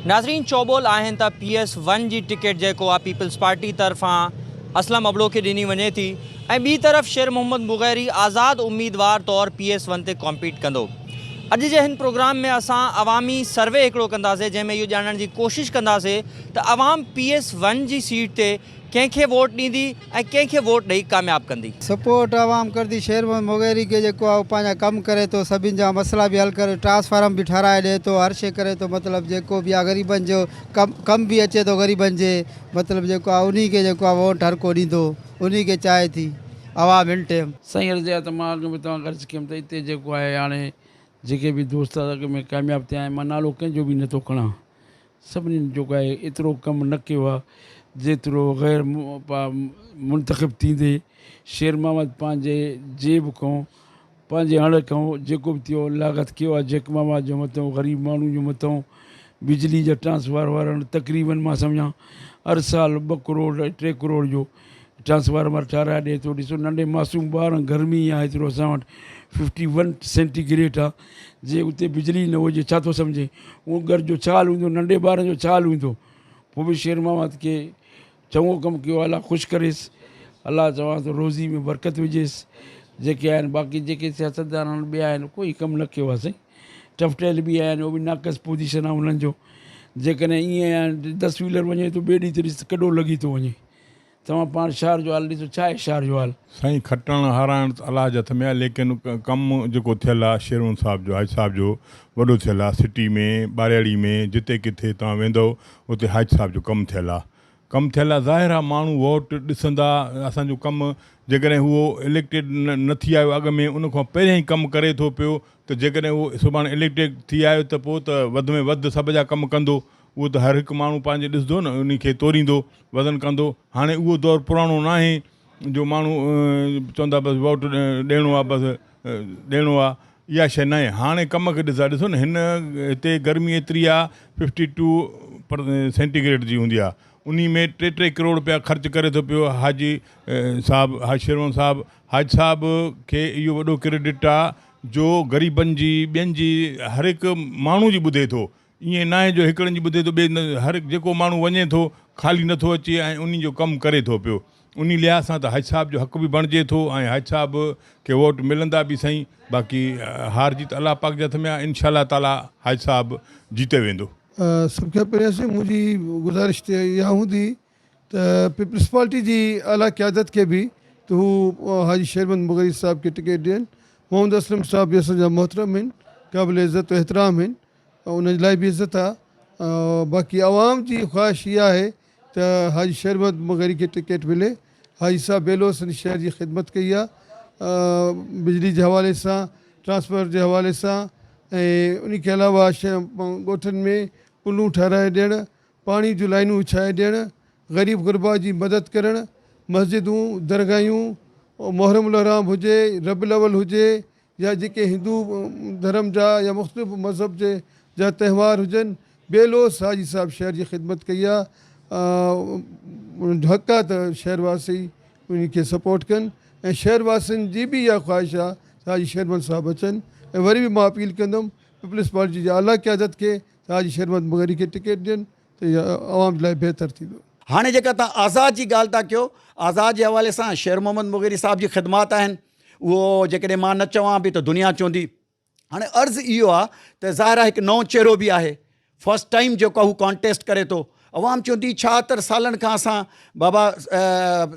ناظرين چوٻول آهن ته پي ايس ون جي ٽڪيٽ جيڪو آ پيپلز پارٽي طرفان اسلم ابڙو کي ڏني وڃي ٿي ۽ ٻي طرف شير محمد مغيري آزاد اميدوار طور پي ايس ون تي ڪامپيٽ ڪندو. اڄ جي هن پروگرام ۾ اسان عوامي سروي هڪڙو ڪنداسي جنهن ۾ اهو ڄاڻڻ جي ڪوشش ڪنداسي ته عوام پي ايس ون جي سيٽ تي ڪنهن کي ووٽ ڏيندي ۽ ڪنهن کي ووٽ ڏئي ڪامياب ڪندي. سپورٽ عوام ڪردي شير محمد مغيري کي جيڪو آ اهو پنهنجا ڪم ڪري ٿو سڀن جا مسئلا به حل ڪري ٽرانسفارم به ٺهرائي ڏئي ٿو هر شي ڪري ٿو مطلب جيڪو به آ غريبن جو ڪم ڪم به اچي ٿو غريبن جي مطلب جيڪو آ انهي کي جيڪو آ ووٽ هر ڪو ڏيندو انهي کي چاهي ٿي عوام هن ٽيم. سائين عرض اها ته مان اڳ ۾ توهان کي عرض ڪيم ته اتي جيڪو آهي هاڻي جيڪي به دوست اڳ ۾ ڪامياب ٿيا آهن مان نالو ڪنهن جو به نٿو کڻان سڀني جيڪو آهي ايترو ڪم نه ڪيو آهي جيترو غير منتخب ٿيندي شير محمد پنهنجي جيب کان پنهنجي هڙ کان جيڪو به ٿيو لاڳت ڪيو آهي جيڪب آباد جو مٿو غريب ماڻهو جو مٿو بجلي جا ٽرانسفار وارن تقريبن مان سمجهان هر سال ٻه ڪروڙ ٽي ڪروڙ جو ٽرانسفارمر ٺهرائي ڏئي ٿو ڏسو ننڍي معصوم ٻار گرمي آهي ايترو اسان وٽ ففٽي ون سينٽي گريڊ آهي جي اتي بجلي نه هجي ڇا ٿو سمجهي اهو گهر جو ڇا حال هوندو ننڍي ٻارن جو ڇا حال هوندو پوء به شير محمد کي چڱو ڪم ڪيو الله خوش ڪريس الله چوان ٿو روزي ۾ برڪت وجهيس جيڪي آهن باقي جيڪي سياستدان آهن ٻيا آهن ڪوئي ڪم نه ڪيو آهي سائين ٽفٽيل به آهن اهو به ناقص پوزيشن آهي انهن جو جيڪڏهن ائين آهي دس ويلر وڃي ٿو ٻئي ڏينهن ته ڏس ڪڏو لڳي ٿو وڃي توهان پاڻ شهر جو حال ڏسو ڇا آهي شهر جو حال. سائين کٽڻ هارائڻ ته الله جي هٿ ۾ آهي ليڪن ڪم جيڪو ٿيل آهي شيرون صاحب جو حاجي صاحب جو وڏو ٿيل آهي سٽي ۾ ٻارياڙي ۾ جتي ڪٿي توهان ويندؤ اتي حاجي صاحب جو ڪم ٿيل آهي ڪم ٿيل آهي ظاهر آهي ماڻهو ووٽ ڏسندا اسان جو ڪم جيڪڏهن هو اليڪٽيڊ نه ٿي آيو اڳ ۾ ان کان پهريان ئي ڪم ڪري ٿو پيو ته جيڪڏهن هو سڀاڻي اليڪٽيڊ ٿي آيو ته پوء ته وڌ ۾ وڌ سڀ جا ڪم ڪندو اهو ته هر هڪ ماڻهو پنهنجي ڏسندو نه انهي کي توريندو وزن ڪندو هاڻي اهو دور پراڻو ناهي جو ماڻهو چوندا بس ووٽ ڏيڻو آ بس ڏيڻو آ اها شيء ناهي هاڻي ڪم کي ڏسندا ڏسو نه هن هتي گرمي ايتري آ ففٽي ٽو پر سينٽي گريڊ جي هوندي آ انهي ۾ ٽي ٽي ڪروڙ روپيا خرچ ڪري ٿو پيو حاجي صاحب حاجي شيرون صاحب حاجي صاحب کي اهو وڏو ڪريڊٽ آ جو غريبن جي ٻين جي هر هڪ ماڻهو جي ٻڌي ٿو ائين ناهي جو هڪڙن جي ٻڌي ٿو ٻئي نه هر جيڪو ماڻهو وڃي ٿو خالي نه ٿو اچي ۽ انهي جو ڪم ڪري ٿو پيو انهي لحاظ سان ته حاجي صاحب جو حق به بڻجي ٿو ۽ حاجي صاحب کي ووٽ ملندا به سائين باقي هار جيت الله پاڪ جي هٿ ۾ آهي انشاء الله تعالي حاجي صاحب جيتي ويندو. سڀ کان پهريان سائين منهنجي گذارش ته اها هوندي ته پيپلز پارٽي جي اعليٰ قيادت کي به ته هو حاجي شيرمحمد مغري صاحب کي ٽڪيٽ ڏين. محمد اسلم صاحب به اسان جا محترم آهن، قابل عزت و احترام آهن. انهن جي لاء به عزت آ باقي عوام جي خواهش اها آهي ته حاجي شير محمد مغري کي ٽڪيٽ ملي حاجي صاحب بيلو سنڌ شهر جي خدمت ڪئي آ بجلي جي حوالي سان ٽرانسفر جي حوالي سان ۽ ان کي علاوه ڳوٺن ۾ پلون ٺهرائي ڏيڻ پاڻي جون لائنون وڇائي ڏيڻ غريب غربا جي مدد ڪرڻ مسجدون درگاهيون محرم الحرام هجي ربيع الاول هجي يا جيڪي هندو ڌرم جا يا مختلف مذهب جي جا تهوار هجن بي لوث حاجي صاحب شهر جي خدمت ڪئي آ انهن جو حق آ ته شهر واسي انهن کي سپورٽ ڪن ۽ شهر واسين جي به اها خواهش آ ته حاجي شيرمحمد صاحب اچن ۽ وري به مان اپيل ڪندم پيپلز پارٽي جي اعليٰ قيادت کي ته حاجي شيرمحمد مغري کي ٽڪيٽ ڏين ته اها عوام جي لاء بهتر ٿيندو. هاڻي جيڪا توهان آزاد جي ڳالهه ٿا ڪيو آزاد جي حوالي سان شير محمد مغيري صاحب جي خدمات آهن اهو جيڪڏهن مان نه چوان به ته دنيا چوندي. هاڻي عرض اهو آهي ته ظاهر آهي هڪ نئون چهرو به آهي فرسٽ ٽائيم جيڪو آهي هو ڪانٽيسٽ ڪري ٿو عوام چوندي ڇاهتر سالن کان اسان بابا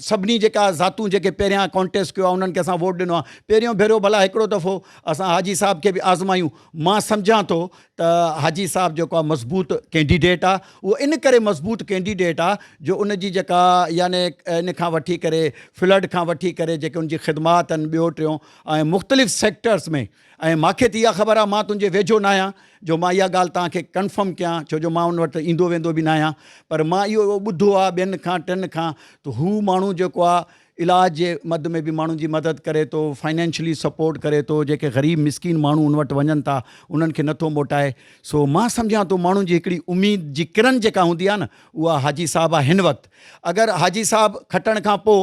سڀني جيڪا ذاتون جيڪي پهريان ڪانٽيسٽ ڪيو آهي انهن کي اسان ووٽ ڏنو آهي پهريون ڀيرو ڀلا هڪڙو دفعو اسان حاجي صاحب کي به آزمايون مان سمجهان ٿو ته حاجي صاحب جيڪو آهي مضبوط ڪينڊيڊيٽ آهي اهو ان ڪري مضبوط ڪينڊيڊيٽ آهي جو ان جي جيڪا يعني ان کان وٺي ڪري فلڊ کان وٺي ڪري جيڪي ان جي خدمات آهن ٻيو ٽيون ۽ مختلف سيڪٽرس ۾ ۽ ماکي ته اها خبر آهي مان تنهنجي ويجهو نه آهيان جو مان اها ڳالهه توهان کي ڪنفرم ڪيان ڇو جو مان ان وٽ ايندو ويندو به نه آهيان پر مان اهو ٻڌو آهي ٻين کان ٽن کان ته هو ماڻهو جيڪو آهي علاج جي مد ۾ به ماڻهن جي مدد ڪري ٿو، فائنينشلي سپورٽ ڪري ٿو، جيڪي غريب مسڪين ماڻهو ان وٽ وڃن ٿا انهن کي نٿو موٽائي، سو مان سمجهان ٿو ماڻهن جي هڪڙي اميد جي ڪرن جيڪا هوندي آهي نه اها حاجي صاحب آهي هن وقت اگر حاجي صاحب کٽڻ کان پوء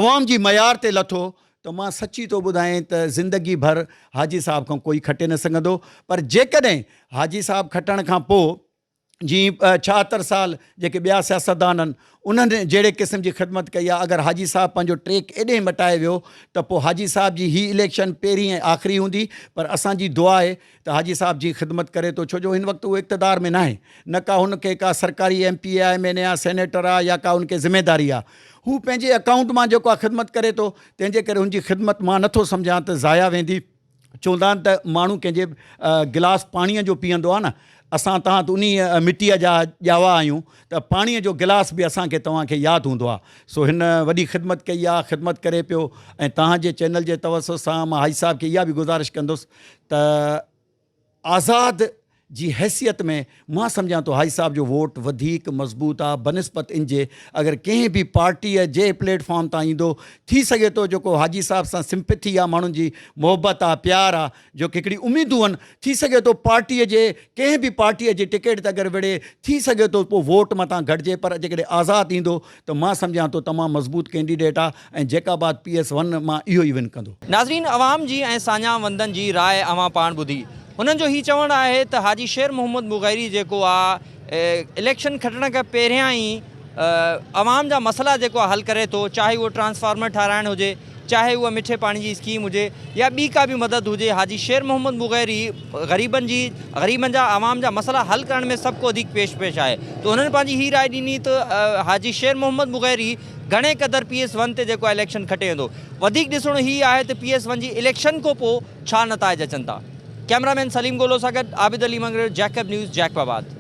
عوام جي معيار تي لٿو ته مان سچي ٿو ٻڌائين ته زندگي ڀر حاجي صاحب کان ڪوئي کٽي نه سگهندو پر جيڪڏهن حاجي صاحب کٽڻ کان پوء. جي 76 سال جيڪي ٻيا سياستدان آهن انهن جهڙي قسم جي خدمت ڪئي آهي اگر حاجي صاحب پنهنجو ٽريڪ ايڏي مٽائي ويو ته پوء حاجي صاحب جي هي اليڪشن پهرين ۽ آخري هوندي پر اسان جي دعا آهي ته حاجي صاحب جي خدمت ڪري ٿو ڇو جو هن وقت اهو اقتدار ۾ ناهي نه ڪا هن کي ڪا سرڪاري ايم پي اي آهي ايم اين اي آهي سينيٽر آهي يا ڪا هن کي ذميداري آهي هو پنهنجي اڪائونٽ مان جيڪو آهي خدمت ڪري ٿو تنهن جي ڪري هن جي خدمت مان نٿو سمجهان ته ضايع ويندي. چوندا آهن ته ماڻهو ڪنهن جي گلاس پاڻيء جو پيئندو آهي نه اسان توهان ته انهيء مٽيء جا ڄاوا آهيون ته پاڻيء جو گلاس به اسان کي توهان کي ياد هوندو آهي سو هن وڏي خدمت ڪئي آهي خدمت ڪري پيو ۽ توهان جي چينل جي توسط سان مان حاجي صاحب کي اها به گذارش ڪندس ته آزاد جي حيثيت ۾ مان سمجهان ٿو حاجي صاحب جو ووٽ وڌيڪ مضبوط آ بنسبت ان جي اگر ڪنهن به پارٽيء جي پليٽ فارم تان ايندو ٿي سگهي ٿو جيڪو حاجي صاحب سان سمپٿي آ ماڻهن جي محبت آ پيار آ جو هڪڙي اميدون آهن ٿي سگهي ٿو پارٽيء جي ڪنهن به پارٽيء جي ٽڪيٽ تي اگر وڙهي ٿي سگهي ٿو پوء ووٽ متان گهٽجي پر جيڪڏهن آزاد ايندو ته مان سمجهان ٿو تمام مضبوط ڪينڊيڊيٽ آ ۽ جيڪب آباد پي ايس ون مان اهو ئي ون ڪندو. ناظرين عوام جي ۽ ساڃاهه وندن جي راء اوهان پاڻ ٻڌي. هنن جو هي چوڻ آهي ته حاجي شير محمد مغيري جيڪو آ اليڪشن کٽڻ کان پهريان ئي عوام جا مسئلا جيڪو آ حل ڪري ٿو چاهي اهو ٽرانسفارمر ٺاهرائڻ هجي چاهي اها مٺي پاڻي جي اسڪيم هجي يا ٻي ڪا به مدد هجي حاجي شير محمد مغيري غريبن جي غريبن جا عوام جا مسئلا حل ڪرڻ ۾ سڀ کان وڌيڪ پيش پيش آهي ته هنن پنهنجي هي راء ڏني ته حاجي شير محمد مغيري گهڻي قدر پي ايس ون تي جيڪو آهي اليڪشن کٽي ويندو وڌيڪ ڏسڻو هي آهي ته پي ايس ون جي اليڪشن کان پوء ڇا نتائج اچن ٿا ڪئميرا مين سليم گولو سان گڏ Abid Ali Mangrio Jacob news Jacob آباد.